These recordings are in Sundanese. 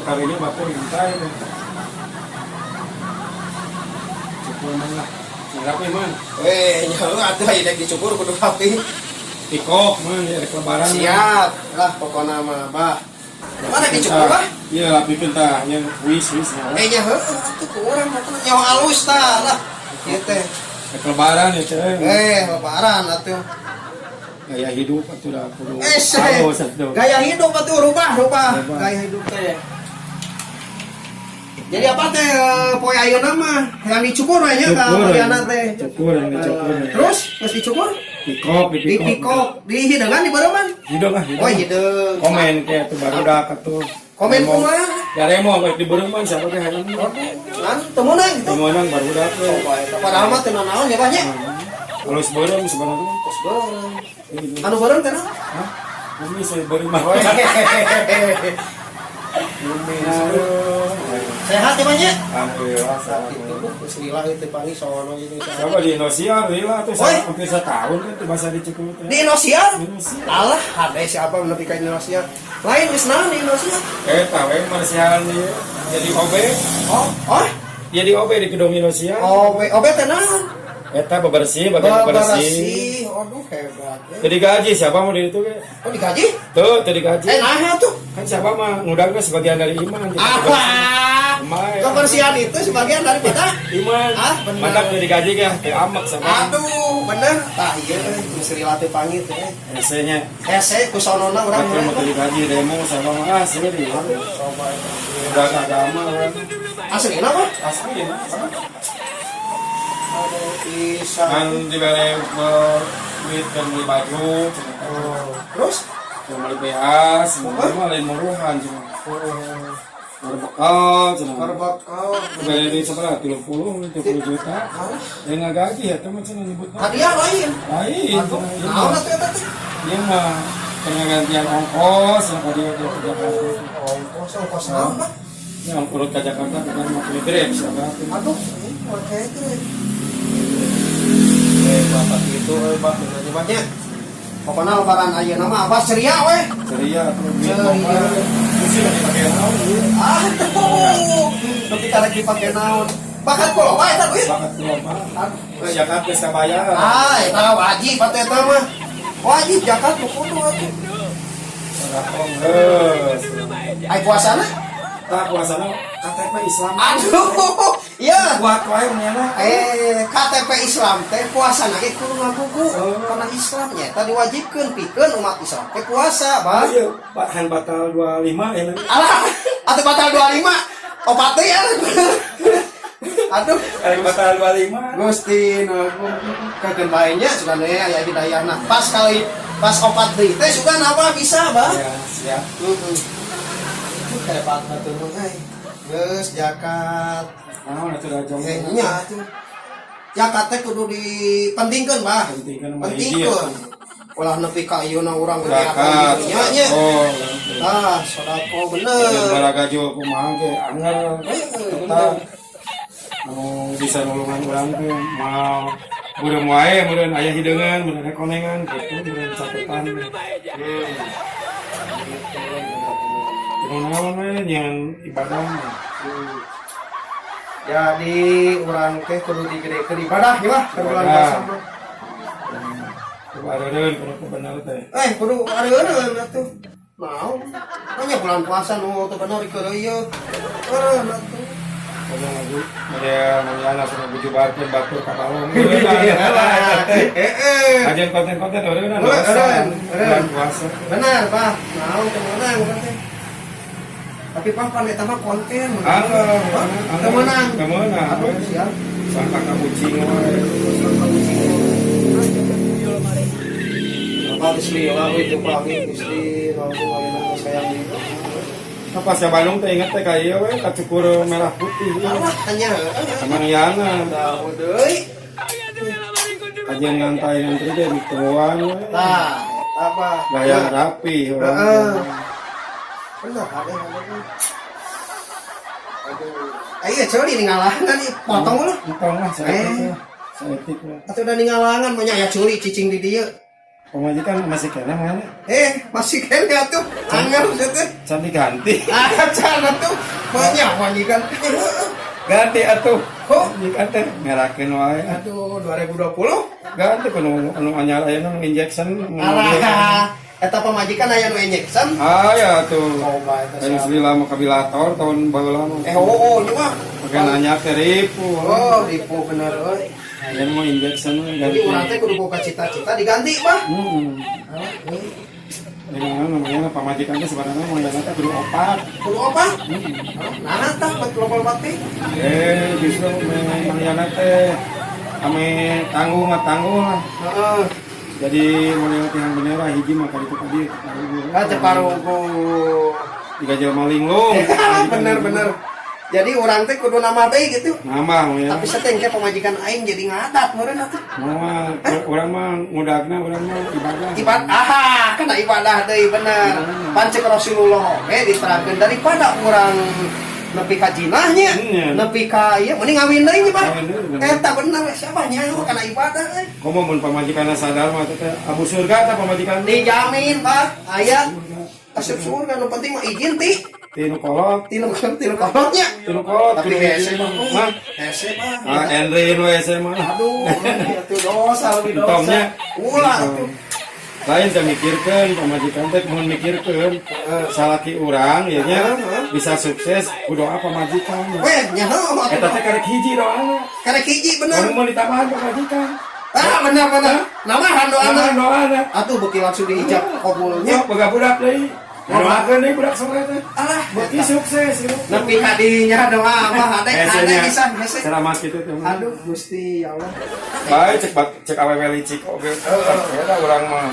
Karinya batur nyantai teh. Cukur mah lah. Rapi mah. Weh, nyaho atuh aya dek dicukur kudu rapi. Pikok mah ya rek lebaran. Siap lah pokona mah, Bah. Mana dicukur lah? Iya, rapikeun tah nya wis wis nya. Eh, nya heueuh atuh ku urang mah nyaho alus tah lah. Ieu teh. Rek lebaran ya teh. Eh, lebaran atuh. Gaya hidup atuh da kudu Eh, halus atuh. Gaya hidup atuh rubah, rubah. Rubah. Gaya hidup teh. Jadi apa teh poe ayeuna mah yang dicukur we nya ka Cukur, Mariana teh. Cukur yang dicukur. Terus geus dicukur? Pikok, Di di pikok. pikok, di hideungan di bareuman. Hideung ah, hideung. Oh, hideung. Komen kayak tuh barudak atuh. Komen kumaha? Ya remo baik di bareuman siapa teh hayang. Ngan teu meunang gitu. Teu meunang barudak we. Oh, eta padahal mah teu naon ya banyak. Halus beureum sebenarnya. Terus beureum. Anu beureum teh naon? Hah? Bumi saya beureum mah. Aduh. Sehat ya banyak? Alhamdulillah sehat. Itu geus lila itu pangi sono gitu. Coba di Indonesia lila tuh Oi. hampir setahun kan tuh bahasa dicukur teh. Di Indonesia? Indonesia. Alah, ada siapa nepi ka Indonesia? Lain geus naon di Indonesia? Eh, tahu eh meresihan dia jadi OB. Oh, oh. Jadi OB di gedung Indonesia. OB, OB teh naon? Eta bebersih, bagian bebersih. Bebersih. Aduh, hebat ya. Jadi gaji siapa mau di itu ke? Oh, digaji? Tuh, tadi gaji. Eh, nah tuh. Kan siapa mah ngudangnya sebagian dari iman. Jadi Apa? Lumayan. Kebersihan itu sebagian daripada iman. Ah, bener. Mantap jadi gaji ya, kayak amak sama. Aduh, bener. Tah ieu teh geus lila teh panggil teh. Hese-nya. Hese ku sonona urang. Batur mau jadi gaji demo sama mah asli di. Udah agama kan. Aslina mah? Asli ya. Aduh, bisa. Kan dibere duit kan beli baju, cenah. Oh, terus? Yang beli beas, semua mah lain muruhan cenah. Oh, Berbekal cenah. berbekal. Dibere duit seberapa? 30, 30 juta. Ya nggak gaji ya, teman cenah nyebut. Hadiah lain. Lain. Aduh, naon atuh eta teh? Dia mah penggantian ongkos yang dia dia ke Jakarta. Ongkos, ongkos naon, Pak? Yang urut ke Jakarta bukan mau beli Grab siapa tuh. Aduh, make Grab. Eh, bapak itu, eh, Pak, bener banyak. Pokoknya lebaran ayeuna mah abah ceria weh. Ceria atau duit Ceria. loba. Mesti lagi pakai naon ieu. Aduh, tapi karek dipake naon. Bakat ku loba eta duit. Bakat loba. Eh, zakat geus kabayar. Ah, eta wajib atuh eta mah. Wajib zakat nu kudu atuh. Sedekah geus. Ai puasana? Tah puasana KTP Islam. Aduh, iya. Kuat wae menyana. Eh, KTP Islam teh puasana ge kudu ngabuku Oh. karena Islam nya eta diwajibkeun pikeun umat Islam teh puasa, Bang. Iya, Pak Han batal 25 ya. Alah, atuh batal 25. Opat deui ya. Aduh, Karek batal 25. Gusti nu kakeun bae nya sugan we aya hidayahna. Pas kali pas opat deui teh sugan apa bisa, Bang? Ya, siap. Heeh. Hebat batur mah euy. Geus zakat. Naon atuh da jong. Eh, nya atuh. Zakat teh kudu dipentingkeun, Bah. Pentingkeun mah hiji. Pentingkeun. Ulah nepi ka ieuna urang Zakat. nya nya. Oh. Ah, sedekah bener. Jeung baragajo kumaha ge anger. Eh, Eta bener. anu bisa nulungan urang teh moal beureum wae meureun aya hideungan, meureun aya konengan gitu, meureun catetan. Kudu naon we nyian ibadah mah. Jadi urang teh kudu digedekeun ibadah ya mah keur bulan Ibadah. puasa mah. Kudu areureun kudu bener teh. Eh, kudu areureun atuh. Mau. Hanya bulan puasa nu teu bener keur ieu. Eureun atuh. Ada lagu model Mariana sudah bujubarkeun batur ka balong. Eh, eh. Kajian konten-konten eureun Eureun, eureun. bulan puasa. Benar, Pak. Mau teu meunang urang teh. Tapi Pak pan eta mah konten. Ah, Teu meunang. Teu meunang. Aduh, siap. Sangka ka kucing wae. Bapak geus lila we teu pamit Gusti, langsung ayeuna geus hayang ieu. Nah, pas ka Bandung teh inget teh ka ieu we ka cukur merah putih. Alah, hanya Sama Yana. Tahu deui. Kajian ngantai ngantri teh dituan we. Tah, eta apa? Gaya rapi urang. Heeh. Bener, ada ada. Aduh. Eh, iya ceuli ningalangan nih, potong lah. Entong lah Eh. saeutik lah. Saeutik lah. Atuh udah ningalangan banyak ya ceuli cicing di dieu. Pamajikan masih keneh mana? Eh, masih keneh atuh. Angger sia teh. Can diganti. Ah, can atuh. Banyak pamajikan. Ganti atuh. Oh. Pamajikan teh ngerakeun wae. Aduh, 2020. Ganti kudu anu anyar aya nu injection. Alah, eta pamajikan aya nu injection. Ah ya tuh. Coba eta Anu siapa? lila mah kabilator tahun baheula mah. Eh, oh, oh, nyawa. Pakai nanya teh ripu. Oh, ripu bener euy. Aya mau injection we Jadi ganti. urang teh kudu boga cita-cita diganti, Bah. Heeh. Alah, euy. Jadi namanya pamajikan teh sebenarnya mau teh kudu opat. Kudu apa? Nah, tah buat global teh. Eh, justru memang yana teh ame tanggung mah tanggung lah. Heeh. Jadi model tiang bendera hiji mah kali itu tadi. Ah, ceparugu. Tiga jelema linglung. Bener bener. Jadi urang teh kudu nama teh gitu. Nambah ya. Tapi seteng ke pamajikan aing jadi ngadat meureun atuh. Mah urang mah ngudagna urang mah ibadah. Ibadah, aha, kena ibadah deui bener. Pan cek Rasulullah oge diterangkeun daripada urang nepi ka jinahnya, nepi ka ieu mending ngawin deui nya, Pak. Ngawin deui, bener. Eta bener siapa nyaho kana ibadah euy. Komo mun pamajikanna sadar mah teh abu surga tah pamajikan. Dijamin, Pak, aya asup surga nu penting mah izin ti Tinu kolot, tinu tinu kolotnya. Tinu kolot. Tapi kudu hese izin mah, mah. Hese mah. Ah, Henry nu hese mah. Aduh, itu dosa lebih dosa. Entongnya. Ulah atuh. Lain saya mikirkeun pamajikan teh mun mikirkeun salaki urang ieu nya bisa sukses ku doa pamajikan. Weh, nyaho Eta teh karek hiji doana. Karek hiji bener. Mun mau ditambahan pamajikan. Ah, bener bener. Nambahan doana. Tambahan doana. Atuh beuki langsung diijab kabulnya. Nya boga budak deui. Doakeun deui budak sore teh. Alah, Beuki sukses ieu. nepi ka dinya doa mah hade hade pisan hese. Ceramah kitu teh. Aduh, Gusti ya Allah. Bae cek cek awewe licik oge. Eta urang mah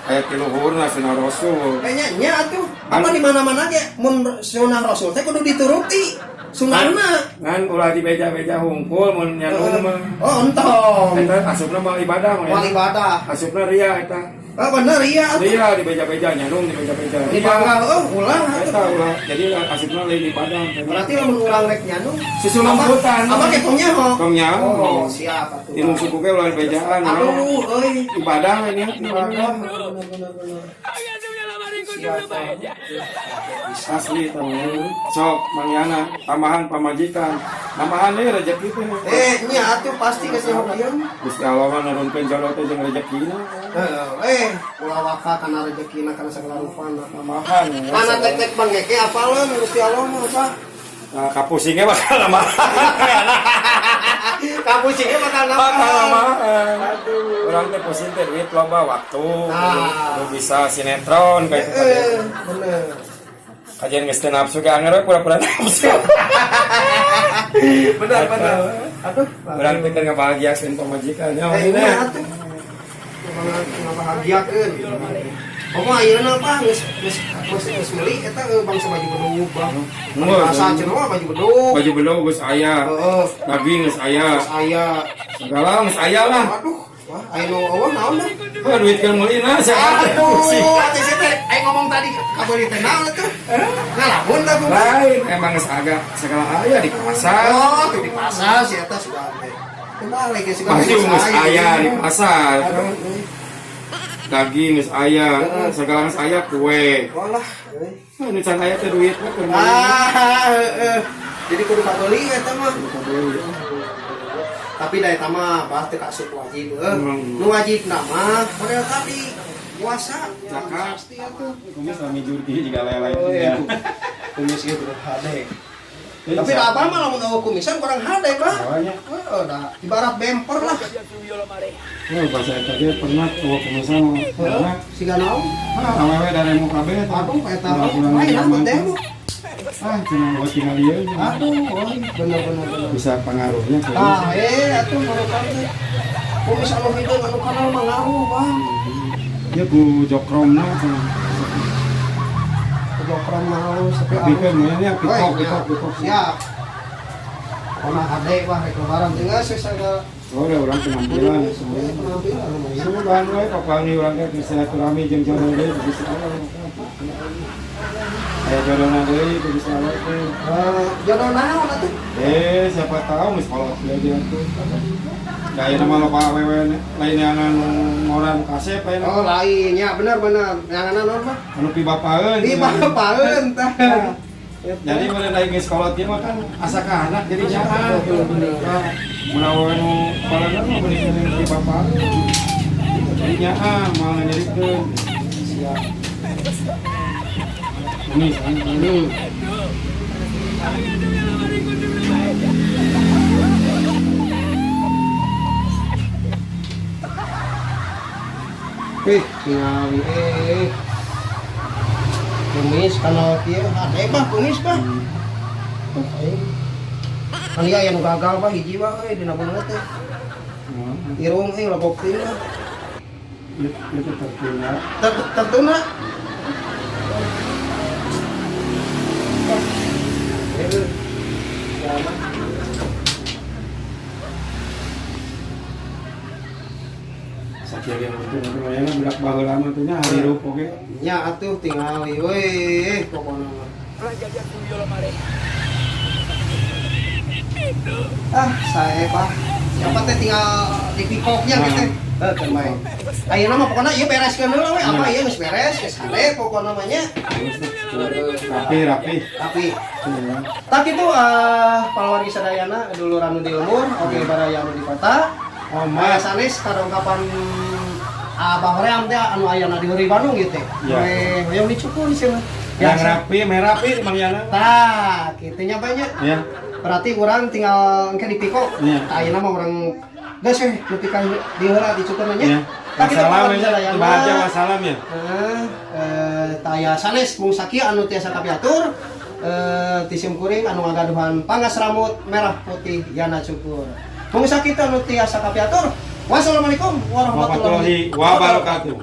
aya ti luhurna sunah Rasul. Kayaknya nya atuh. Apa di mana-mana ge mun sunah Rasul teh kudu dituruti. Sunahna. Ngan ulah dibeja-beja hungkul mun nyalon mah. Oh, entong. Eta asupna mah ibadah mah. Moal ibadah. Asupna ria eta. Oh, bener iya atuh. Ria dibeja-beja nyalon dibeja-beja. Di bangga oh ulah atuh. Eta ulah. Jadi asupna lain ibadah. Berarti lamun urang rek nyanu Susulumputan. Apa ke tong nyaho? Tong nyaho. Oh, siap atuh. Ilmu suku ge ulah bejaan. Aduh, euy. Ibadah we nya. Ibadah bener bener bener. Siap. Asli temen. Sok Mang Yana tambahan pamajikan. Tambahan deui rezeki teh. Eh, nya atuh pasti geus nyaho kieu. Gusti Allah mah nurunkeun jodoh teh jeung rezekina. Eh, ulah waka kana rezekina kana sagala rupana. Tambahan. Ya. Kana tek-tek bangeke apaleun Gusti Allah mah apa? Nah, kapusingnya bakal lama. Kapusingnya bakal nambah. Bakal lama. Aduh. Urang teh pusing teh duit loba waktu. Nah. Kudu bisa sinetron kayak gitu. Eh, bener. Kajian geus teu nafsu ge anger we pura-pura nafsu. Bener bener. Aduh, Urang teh keur ngabahagiakeun pamajikan nya. Eh, nya atuh. Ngabahagiakeun. Komo ayeuna apa geus geus geus geus meuli eta bangsa baju bedug bang. Bahasa cenah mah baju bedug. Baju bedug geus aya. Heeh. Daging geus aya. Geus aya. Segala geus aya lah. Aduh, wah aya nu eueuh naon dah. Wah, duit keur meulina siapa? Aduh, atuh sia teh aing ngomong tadi kabeuli teh naon atuh? Ngalamun tah kumaha? Lain, emang geus agak segala aya di pasar. Oh, tuh di pasar si eta sudah teh. Kembali ke segala Baju geus aya di pasar. Aduh, euy. Daging geus aya, segala geus aya kue. Walah, euy. Nah, nu can aya teh duit mah keur meuli. Ah, heeh. Jadi kudu kabeuli eta mah. Tapi da eta mah bah teu kaasup wajib heuh. Nu wajib mah model tadi puasa Zakat. pasti atuh. Kumis lami jurgi juga lain-lain. Oh iya. Kumis ge kudu hade. Tapi da abah mah lamun eueuh kumisan kurang hade, Bah. Awalnya, Heeh, da ibarat bemper lah. oh, bahasa eta ge pernah eueuh kumisan mah. Pernah. Siga naon? Ah, awewe dari muka be. Aduh, eta mah lain lah teh. Ah, cenah eueuh tinggal ieu. Aduh, euy, bener bener bener. Bisa pengaruhnya kumis. Tah, eh atuh merupakan teh. Kumis anu hideung anu kanal mah ngaruh, Bang. Ya ku jokromna cenah. Jokrom mah halus tapi Tapi kan mainnya pikok pikok pikok. Siap. Pokona hade wah rek lebaran teh geus segala Oh, udah orang penampilan semua. penampilan lumayan. Semua bahan we papangi urang teh silaturahmi jeung jodoh deui ku Gusti Allah. Aya jodohna deui ku Gusti Allah teh. Eh, jodoh naon atuh? Eh, siapa tahu geus kolot deui dia tuh. Kaya nama loba awewe lain yang anu ngoran kasep lain. Oh, lainnya bener bener. Yang mana naon mah? Anu pibapaeun. Di bapaeun tah. Jadi mana naik geus kolot ieu mah kan asa ka anak jadi jangan gitu. Mun awewe nu balana mah bener bener pibapaeun. Jadi nyaah moal nyerikeun. Siap. Ini kan. Wih, tingali eh. Kumis kana kieu ade bah kumis bah. Aing. Kan ieu aya nu gagal bah hiji bah euy dina beungeut teh. Irung euy lobok teuing lah. Itu tertunda. Tertuna. Ya, Sakieu ge mah teh lumayan budak baheula mah teh nya hirup oge. Nya atuh tingali we pokona mah. Ah, saya pak. Siapa teh tinggal di pikoknya gitu. Heuh, keur main. Ayeuna mah pokona ieu bereskeun heula we, apa ieu geus beres, geus hade pokona mah nya. Rapi rapi. Tapi tak itu palawargi sadayana dulur anu di lembur, oge baraya anu di kota. Oh, Maya mas. sanes kadongkapan Abah hoream teh anu ayana di Heureuy Bandung gitu teh. Ya. We hoyong dicukur cenah. Yang rapi, merapi Mang Yana. Tah, kitu nya banyak. Ya. Berarti urang tinggal engke dipiko. Iya. Tah ayeuna mah urang geus we nepi ka di heula dicukur nya. Ya. Tah kitu Wassalam palawargi ya. sadayana. Bahagia wassalam ya. Heeh, taya sanes mung sakieu anu tiasa kapiatur. Ti simkuring anu ngagaduhan panggas rambut merah putih Yana Cukur. Mung sakitu anu tiasa kapiatur. Wassalamualaikum warahmatullahi Warahmatullahi wabarakatuh.